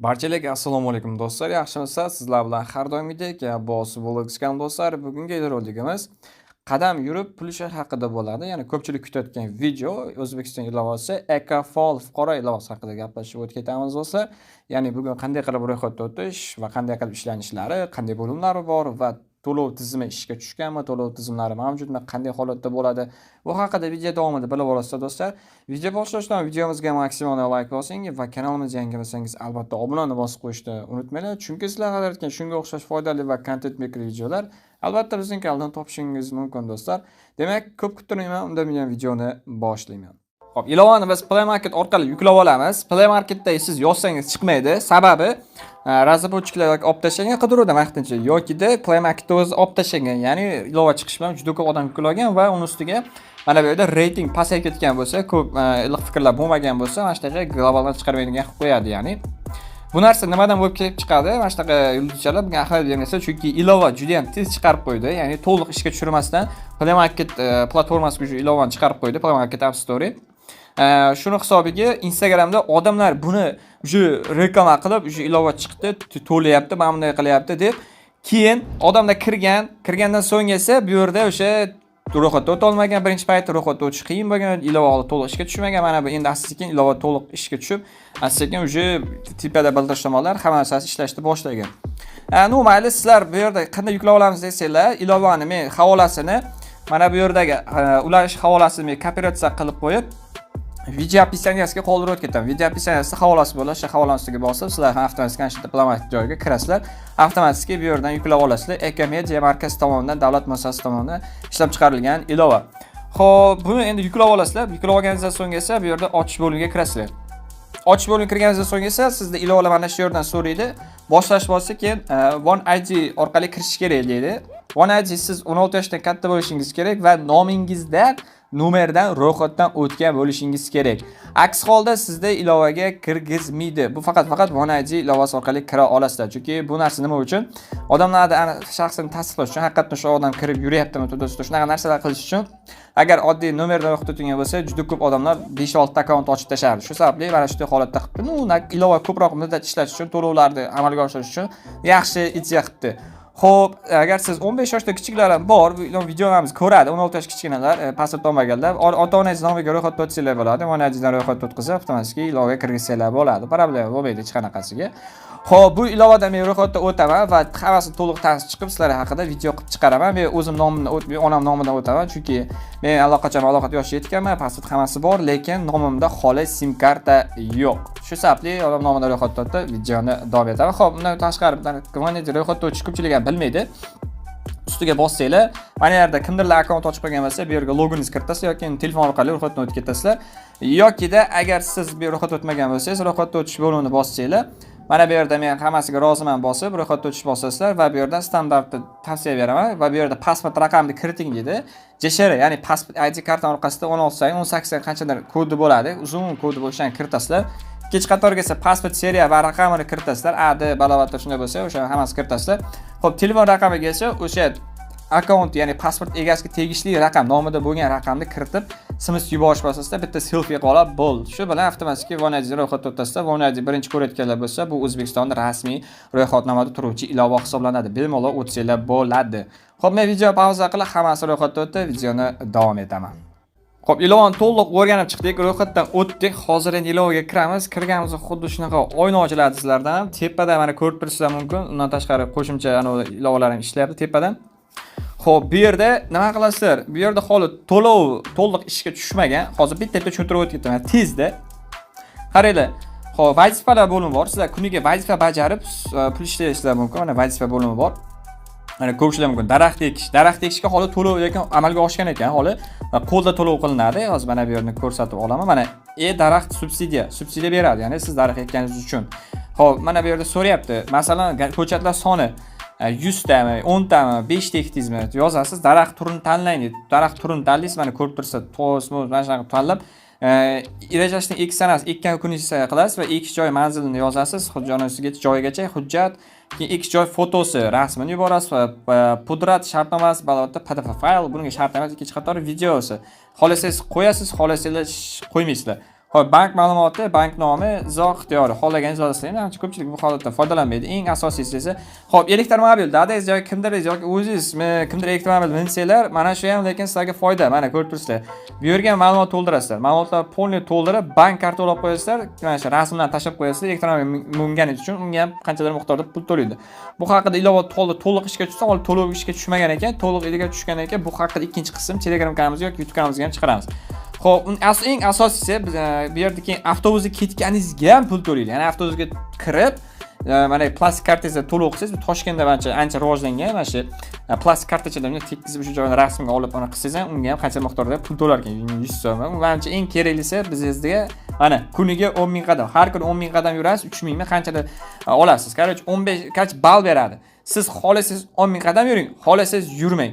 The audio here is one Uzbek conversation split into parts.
Barchalarga assalomu alaykum, do'stlar, yaxshimisizlar? Sizlar bilan har doimgidek Boss Vlogs kanali, do'stlar. Bugungi roligimiz qadam yurib pul ishlash haqida bo'ladi. Ya'ni ko'pchilik kutayotgan video, O'zbekiston ilovasi Ecofall fuqaro ilovasi haqida gaplashib o'tib ketamiz, do'stlar. Ya'ni bugun qanday qilib ro'yxatdan o'tish va qanday qilib ishlanishlari, qanday bo'limlari bor va to'lov tizimi ishga tushganmi, to'lov tizimlari mavjudmi, qanday holatda bo'ladi? Bu haqida video davomida bilib olasizlar, do'stlar. Video boshlashdan videomizga maksimal layk bosing va kanalimizga yangi bo'lsangiz, albatta obunani bosib qo'yishni unutmanglar. Chunki sizlar aytgan shunga o'xshash foydali va content maker videolar albatta bizning kanaldan topishingiz mumkin, do'stlar. Demak, ko'p kuttirmayman, unda men videoni boshlayman. Xo'p, ilovani biz Play Market orqali yuklab olamiz. Play Marketda siz yozsangiz chiqmaydi. Sababi разработчик lar yoki olib tashlagan qidiruvdan vaqtincha yokida Play Marketda o'zi olib tashlagan. Ya'ni ilova chiqishi bilan juda ko'p odam yuklagan va uni ustiga mana bu yerda reyting pasayib ketgan bo'lsa, ko'p iliq fikrlar bo'lmagan bo'lsa, mana shunaqa globaldan chiqarmaydigan qilib qo'yadi, ya'ni. Bu narsa nimadan bo'lib kelib chiqadi? Mana shunaqa yulduzchalar bunga ahamiyat bermaysiz, chunki ilova juda ham tez chiqarib qo'ydi. Ya'ni to'liq ishga tushirmasdan Play Market platformasiga shu ilovani chiqarib qo'ydi, Play Market, App Store. Shuni hisobiga Instagramda odamlar buni уже reklama qilib, уже ilova chiqdi, to'layapti, mana bunday qilyapti deb, keyin odamlar kirgan, kirgandan so'ng esa bu yerda o'sha ro'yxatdan o'ta olmagan. Birinchi paytda ro'yxatdan o'tish qiyin bo'lgan, ilova hali to'liq ishga tushmagan. Mana bu endi asta-sekin ilova to'liq ishga tushib, asta-sekin уже tepada bildirish tomonlar hamma narsasi ishlashni boshlagan. Ну mayli, sizlar bu yerda qanday yuklab olamiz desanglar, ilovani men havolasini, mana bu yerdagi ulanish havolasini men kooperatsiya qilib qo'yib, video описание siga qoldirib o'tib ketaman. Video описание sida havolasi bo'ladi. O'sha havolani ustiga bosib, sizlar ham avtomatik ana shu diplomatik joyga kirasizlar. Avtomatik bu yerdan yuklab olasizlar. Eko Media markazi tomonidan, davlat muassasasi tomonidan ishlab chiqarilgan ilova. Xo'p, buni endi yuklab olasizlar. Yuklab olganingizdan so'ng esa bu yerda ochish bo'limiga kirasizlar. Ochish bo'limiga kirganingizdan so'ng esa sizda ilovalar mana shu yerdan so'raydi. Boshlash bo'lsa, keyin One ID orqali kirish kerak deydi. One ID, siz 16 yoshdan katta bo'lishingiz kerak va nomingizda nomerdan ro'yxatdan o'tgan bo'lishingiz kerak. Aks holda sizda ilovaga kirgizmaydi. Bu faqat One ID ilovasi orqali kira olasizlar. Chunki bu narsa nima uchun? Odamlarni ana shaxsini tasdiqlash uchun, haqiqatdan shu odam kirib yuryaptimi, туда shunaqa narsalar qilish uchun. Agar oddiy nomerdan ro'yxatdan o'tgan bo'lsa, juda ko'p odamlar 5-6 ta akkaunt ochib tashlardi. Shu sababli mana shunday holatda qilibdi. Ну, ilova ko'proq muddat ishlatish uchun, to'lovlarni amalga oshirish uchun yaxshi ideya qilibdi. Xo'p, agar siz 15 yoshda kichiklar ham bor, bu videolarimizni ko'radi, 16 yosh kichkinalar, pasport olmaganlar, ota-onangiz nomiga ro'yxatdan o'tsanglar bo'ladi. Onangizdan ro'yxatdan o'tkazib, avtomatik ilovaga kirgizsanglar bo'ladi. Problema bo'lmaydi hech qanaqasiga. Xo'p, bu ilovada men ro'yxatdan o'taman va hammasini to'liq tanishib chiqib, sizlar haqida video qilib chiqaraman. Men o'zim nomimdan o't, men onam nomidan o'taman, chunki men allaqachon balog'at yoshiga yetganman, pasport hammasi bor, lekin nomimda holi sim karta yo'q. Shu sababli onam nomidan ro'yxatdan o'tib, videoni davom etaman. Xo'p, undan tashqari, ro'yxatdan o'tish ko'pchilik ham bilmaydi. Ustiga bossanglar, mana yerda kimdirlar akkaunt ochib qo'ygan bo'lsa, bu yerga logingizni kiritasiz yoki telefon orqali ro'yxatdan o'tib ketasizlar. Yokida agar siz bu ro'yxatdan o'tmagan bo'lsangiz, ro'yxatdan o'tish bo'limini bossanglar, mana bu yerda men hammasiga roziman bosib, ro'yxatdan o'tish bosasizlar va bu yerdan standartni tavsiya beraman va bu yerda pasport raqamini kiriting deydi. JSHR, ya'ni pasport ID kartani orqasida 16 san, 18 san qanchadir kodi bo'ladi. Uzun kodi bo'lishini kiritasizlar. Ikkinchi qatorga esa pasport seriya va raqamini kiritasizlar. AD balobatda shunday bo'lsa, o'sha hammasi kiritasizlar. Xo'p, telefon raqamiga esa o'sha akkaunt, ya'ni pasport egasiga tegishli raqam, nomida bo'lgan raqamni kiritib, SMS yuborish bosasizda, bitta selfie qilib olib, bo'ldi. Shu bilan avtomatik One ID ro'yxatdan o'tasizlar. One ID birinchi ko'rayotganlar bo'lsa, bu O'zbekistonda rasmiy ro'yxatnomada turuvchi ilova hisoblanadi. Bemalol o'tsanglar bo'ladi. Xo'p, men video pauza qilib, hammasi ro'yxatdan o'tdi, videoni davom etaman. Xo'p, ilovani to'liq o'rganib chiqdik, ro'yxatdan o'tdik. Hozir endi ilovaga kiramiz. Kirganimizda xuddi shunaqa oyna ochiladi sizlardan. Tepada mana ko'rib turishinglar mumkin. Undan tashqari qo'shimcha anavi ilovalar ham ishlayapti tepadan. Xo'p, bu yerda nima qilasizlar? Bu yerda holi to'lov to'liq ishga tushmagan. Hozir bitta-bitta tushuntirib o'tib ketaman tezda. Qaranglar. Xo'p, vazifalar bo'limi bor. Sizlar kuniga vazifa bajarib pul ishlashinglar mumkin. Mana vazifa bo'limi bor. Mana ko'rishlar mumkin. Daraxt ekish. Daraxt ekishga holi to'lov lekin amalga oshgan ekan, holi qo'lda to'lov qilinadi. Hozir mana bu yerni ko'rsatib olaman. Mana daraxt subsidiya, subsidiya beradi, ya'ni siz daraxt ekkaningiz uchun. Xo'p, mana bu yerda so'rayapti. Masalan, ko'chatlar soni 100 tami, 10 tami, 5 ta ekdingizmi? Yozasiz, daraxt turini tanlang deydi. Daraxt turini tanlaysiz, mana ko'rib tursa, to's, mana shunaqa tanlab, rejalashtirgan ekish sanasi, ekkan kuningizni qilasiz va ekish joyi manzilini yozasiz, joyisiga joyigacha hujjat, keyin ekish joy fotosi, rasmini yuborasiz va pudrat shartnomasi, albatta PDF fayl, bunga shart emas, ikkinchi qatori videosi. Xohlasangiz qo'yasiz, xohlasangiz qo'ymaysizlar. Xo'p, bank ma'lumoti, bank nomi, izoh ixtiyori. Xohlaganingiz yozasizlar. Endi ko'pchilik bu holatda foydalanmaydi. Eng asosiysi esa, xo'p, elektromobil dadangiz yoki kimdir yoki o'zingiz kimdir elektromobil minsanglar, mana shu ham lekin sizlarga foyda. Mana ko'rib turibsizlar. Bu yerga ma'lumot to'ldirasizlar. Ma'lumotlar полный to'ldirib, bank karta ulab qo'yasizlar. Mana shu rasmdan tashlab qo'yasizlar. Elektromobil minganingiz uchun unga ham qanchadir miqdorda pul to'laydi. Bu haqida ilova to'liq ishga tushsa, hali to'lov ishga tushmagan ekan, to'liq ishga tushgan ekan. Bu haqida ikkinchi qism Telegram kanalimizga yoki YouTube kanalimizga ham chiqaramiz. Xo'p, eng asosiysi biz bu yerda keyin avtobusga ketganingizga ham pul to'laydi. Ya'ni avtobusga kirib, mana plastik kartangizni to'lov qilsangiz, bu Toshkentda ancha ancha rivojlangan, mana shu plastik kartachalarni bunday tekkizib, o'sha joyini rasmga olib, uni qilsangiz ham, unga ham qancha miqdorda pul to'lar ekan, 100 so'm. Manimcha, eng keraklisi bizga mana kuniga 10 ming qadam. Har kuni 10 ming qadam yurasiz, 3 mingmi qanchadir olasiz. Короче, 15, короче, ball beradi. Siz xohlasangiz 10 ming qadam yuring, xohlasangiz yurmang.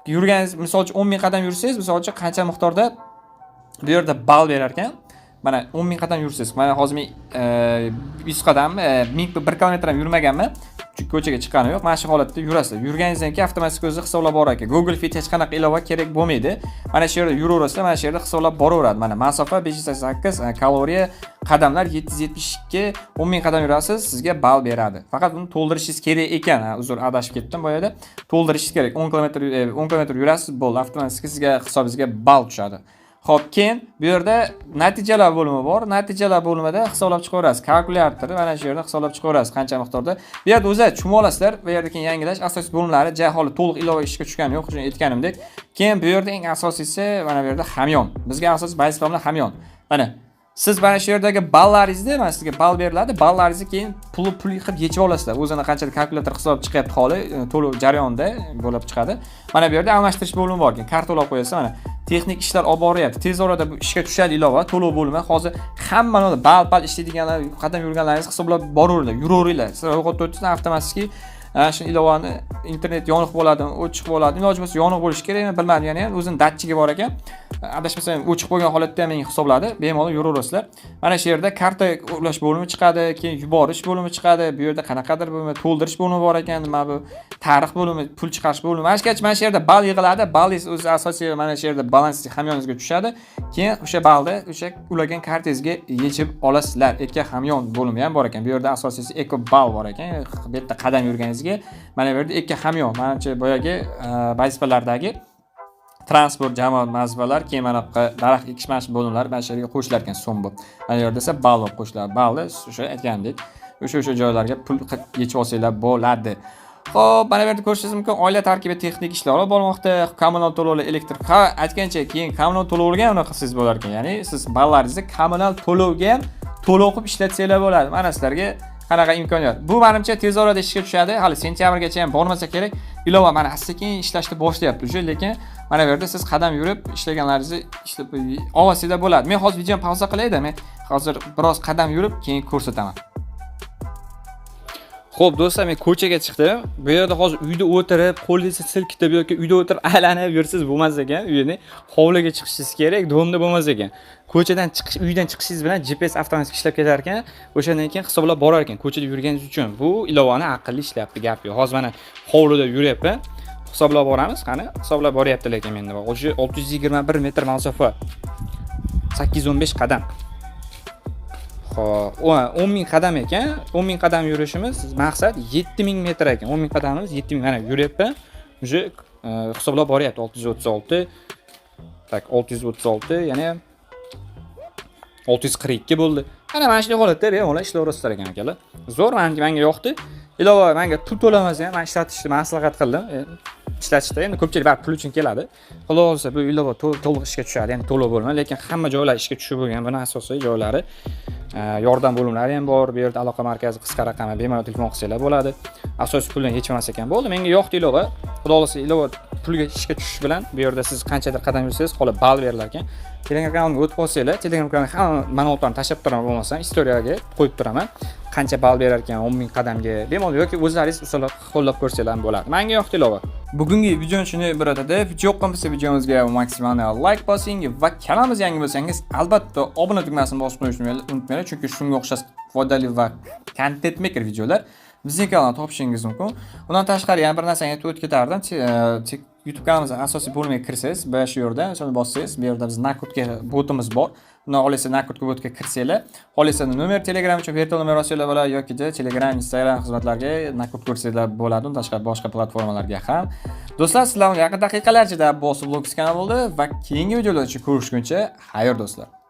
Yurganingiz, misol uchun, 10 ming qadam yursangiz, misol uchun, qancha miqdorda bu yerda ball berar ekan. Mana 10 ming qadam yursangiz, mana hozir men 100 qadam, 1000, 1 kilometr ham yurmaganman, chunki ko'chaga chiqqanim yo'q. Mana shu holatda yurasizlar. Yurganingizdan keyin avtomatik o'zi hisoblab borar ekan. Google Fit hech qanaqa ilova kerak bo'lmaydi. Mana shu yerda yuraverasizlar, mana shu yerda hisoblab boraveradi. Mana masofa 588, kaloriya, qadamlar 772, 10 ming qadam yurasiz, sizga ball beradi. Faqat buni to'ldirishingiz kerak ekan. Ha, uzr, adashib ketdim bu yerda. To'ldirishingiz kerak. 10 kilometr, 10 kilometr yurasiz, bo'ldi, avtomatik sizga hisobingizga ball tushadi. Xo'p, keyin bu yerda natijalar bo'limi bor. Natijalar bo'limida hisoblab chiqaverasiz. Kalkulyator mana shu yerda hisoblab chiqaverasiz qancha miqdorda. Bu yerda o'zi tushunib olasizlar. Bu yerda keyin yangilash asosiy bo'limlari ja holi to'liq ilova ishga tushgani yo'q, shuni aytganimdek. Keyin bu yerda eng asosiysi mana bu yerda hamyon. Bizga asosiy vazifa hamyon. Mana siz mana shu yerdagi ballaringizni, mana sizga ball beriladi. Ballaringizni keyin puli pul qilib yechib olasizlar. O'zini qanchalik kalkulyator hisob chiqyapti holi, to'lov jarayonida bo'lib chiqadi. Mana bu yerda almashtirish bo'limi bor ekan. Karta ulab qo'yasiz, mana texnik ishlar olib boryapti. Tez orada bu ishga tushadi ilova, to'lov bo'limi. Hozir hamma bal pal ishlaydiganlar, qadam yurganlaringizni hisoblab boraveringlar, yuraveringlar. Sizlar ro'yxatdan o'tsangiz, avtomatik ana shu ilovani internet yoniq bo'ladimi, o'chiq bo'ladimi, iloji bo'lsa yoniq bo'lishi kerakmi, bilmadim, yana ham o'zini datchigi bor ekan. Adashmasam, o'chiq bo'lgan holatda ham menga hisobladi. Bemalol yuraverasizlar. Mana shu yerda karta ulash bo'limi chiqadi, keyin yuborish bo'limi chiqadi. Bu yerda qanaqadir bir to'ldirish bo'limi bor ekan, nima bu? Tarix bo'limi, pul chiqarish bo'limi. Mana shu mana shu yerda ball yig'iladi. Ballingiz o'zi asosiy mana shu yerda balans hamyoningizga tushadi. Keyin o'sha ballni o'sha ulagan kartangizga yechib olasizlar. Eko hamyon bo'limi ham bor ekan. Bu yerda asosiysi eko ball bor ekan. Bu yerda qadam yurganingizga mana bu yerda eko hamyon, manimcha, boyagi vazifalardagi transport, jamoat vazifalar, keyin mana bu yoqqa daraxt ekish, mana shu bo'limlar mana shu yerga qo'shilar ekan so'm bo'lib. Mana bu yerda esa ball bo'lib qo'shiladi. Ballni o'sha aytganimdek, o'sha joylarga pul qilib yechib olsanglar bo'ladi. Xo'p, mana bu yerda ko'rishingiz mumkin, oila tarkibi texnik ishlar olib bormoqda, kommunal to'lovlar, elektr. Ha, aytgancha, keyin kommunal to'lovga ham unaqa qilsangiz bo'lar ekan. Ya'ni siz ballaringizni kommunal to'lovga ham to'lov qilib ishlatsanglar bo'ladi. Mana sizlarga qanaqa imkoniyat. Bu menimcha tez orada ishga tushadi. Hali sentyabrgacha ham bormasa kerak. Ilova mana sekin ishlashni boshlayapti уже, lekin mana bu yerda siz qadam yurib ishlaganlaringizni ishlab olsanglar bo'ladi. Men hozir videoni pauza qilayda, men hozir biroz qadam yurib keyin ko'rsataman. Xo'p, do'stlar, men ko'chaga chiqdim. Bu yerda hozir uyda o'tirib, qo'lingizni silkitib yoki uyda o'tirib aylanib yursangiz bo'lmas ekan. Uyni hovliga chiqishingiz kerak, дом da bo'lmas ekan. Ko'chadan chiqish, uydan chiqishingiz bilan GPS avtomatik ishlab ketar ekan. O'shandan keyin hisoblab borar ekan ko'chada yurganingiz uchun. Bu ilovani aqlli ishlayapti, gap yo'q. Hozir mana hovlida yuryapman. Hisoblab boramiz, qani? Hisoblab boryapti lekin menda. O'sha 621 metr masofa. 815 qadam. Xo'p, 10 ming qadam ekan. 10 ming qadam yurishimiz maqsad 7000 metr ekan. 10 ming qadamimiz 7000, mana yuryapman. Уже hisoblab boryapti 636. Так, 636, yana 642 bo'ldi. Mana mana shunday holatda bemalol ishlayverasizlar ekan, akalar. Zo'r, menga yoqdi. Ilova menga pul to'lamasa ham men ishlatishni maslahat qildim. Ishlatishda endi ko'pchilik baribir pul uchun keladi. Xudo xohlasa, bu ilova to'liq ishga tushadi, ya'ni to'lov bo'lma, lekin hamma joylar ishga tushib bo'lgan, buni asosiy joylari. Yordam bo'limlari ham bor. Bu yerda aloqa markazi qisqa raqami, bemalol telefon qilsanglar bo'ladi. Asosiy puldan yechmas ekan bo'ldi. Menga yoqdi ilova. Xudo xohlasa, ilova pulga ishga tushish bilan bu yerda siz qanchadir qadam yursangiz, xolos, ball berilar ekan. Telegram kanalimga o'tib olsanglar, Telegram kanalimga hamma ma'lumotlarni tashlab turaman, bo'lmasam istoriyaga qo'yib turaman. Qancha ball berar ekan 10 ming qadamga. Bemalol yoki o'zlaringiz usulab qo'llab ko'rsanglar ham bo'ladi. Menga yoqdi ilova. Bugungi videoni shunday iborat edi. Video yoqqan bo'lsa, videomizga maksimal like bosing va kanalimiz yangi bo'lsangiz, albatta obuna tugmasini bosib qo'yishni unutmanglar, chunki shunga o'xshash foydali va content maker videolar bizning kanaldan topishingiz mumkin. Undan tashqari yana bir narsani aytib o'tib ketardim. YouTube kanalimizning asosiy bo'limiga kirsangiz, mana shu yerda, shuni bossangiz, bu yerda biz накрутка botimiz bor. Unda xohlasa, накрутка botga kirsanglar, xohlasa, nomer Telegram uchun virtual nomer olsanglar bo'ladi yokida Telegram, Instagram xizmatlariga накрутка ko'rsanglar bo'ladi. Undan tashqari boshqa platformalarga ham. Do'stlar, sizlar bilan yaqin daqiqalar ichida Boss Vlogs kanali bo'ldi va keyingi videolarda ko'rishguncha xayr, do'stlar.